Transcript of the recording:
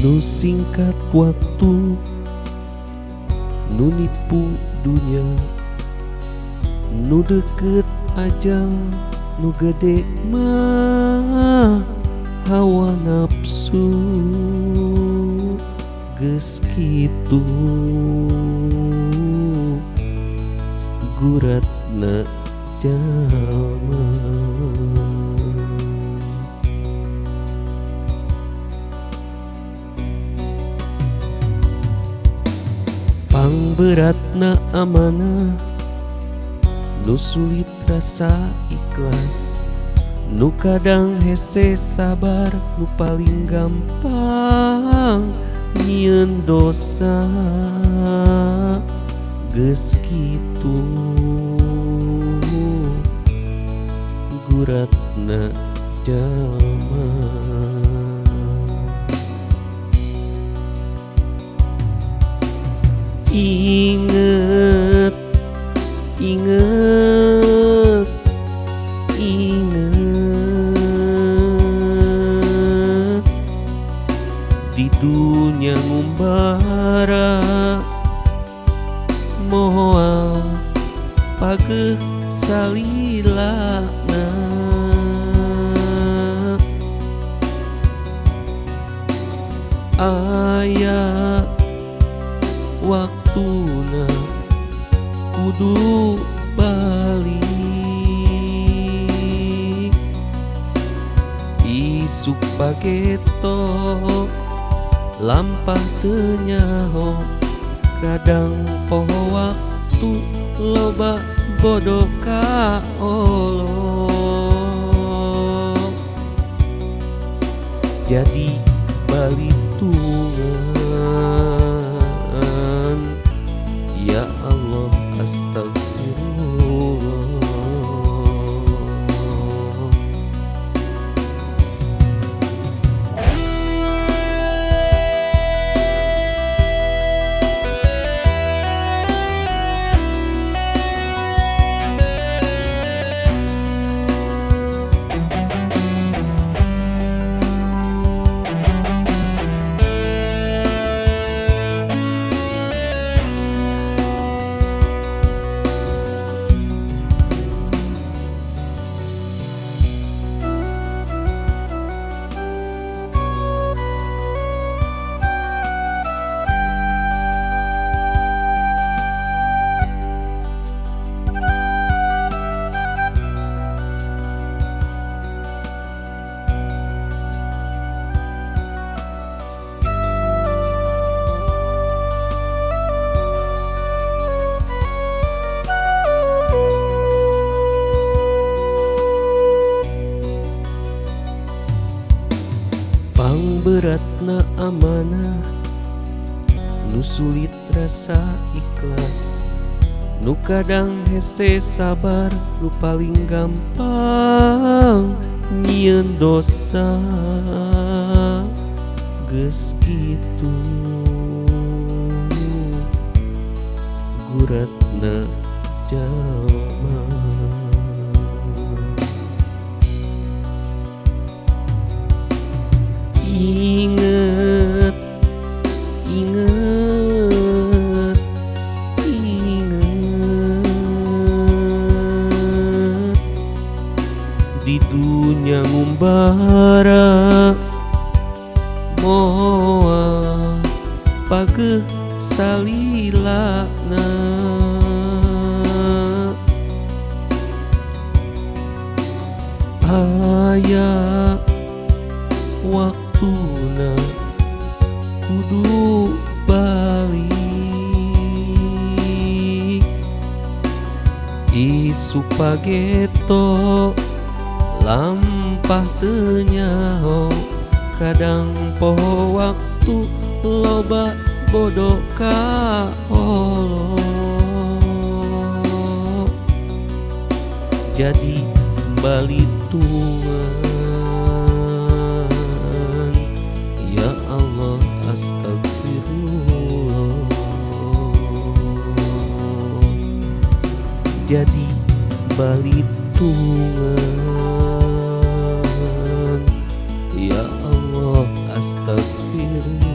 Nu singkat waktu, nu nipu dunya, nu deket ajal, nu gede mah hawa nafsu. Geus kitu guratna jalma. Pangberatna amanah, nu sulit rasa ikhlas, nu kadang hese sabar, nu paling gampang nyieun dosa. Geus kitu guratna jalma. Inget, inget, inget, di dunia ngumbara moal pageuh salilana. Aya waktuna kudu balik, isuk pageto lampah teu nyaho, kadang poho waktu loba bodoh ka Allah. Jadi balitungan, ya Allah astagfirullah. Pangberatna amanah, nu sulit rasa ikhlas, nu kadang hese sabar, nu paling gampang nyieun dosa. Geus kitu guratna jalma. Inget, inget, inget, di dunia ngumbara moal pageuh salilana. Aya waktuna kudu balik, isuk pageto lampah teu nyaho, kadang poho waktu loba bodoh ka Allah. Jadi balitungan, ya Allah astagfirullah. Jadi balitungan, ya Allah astagfirullah.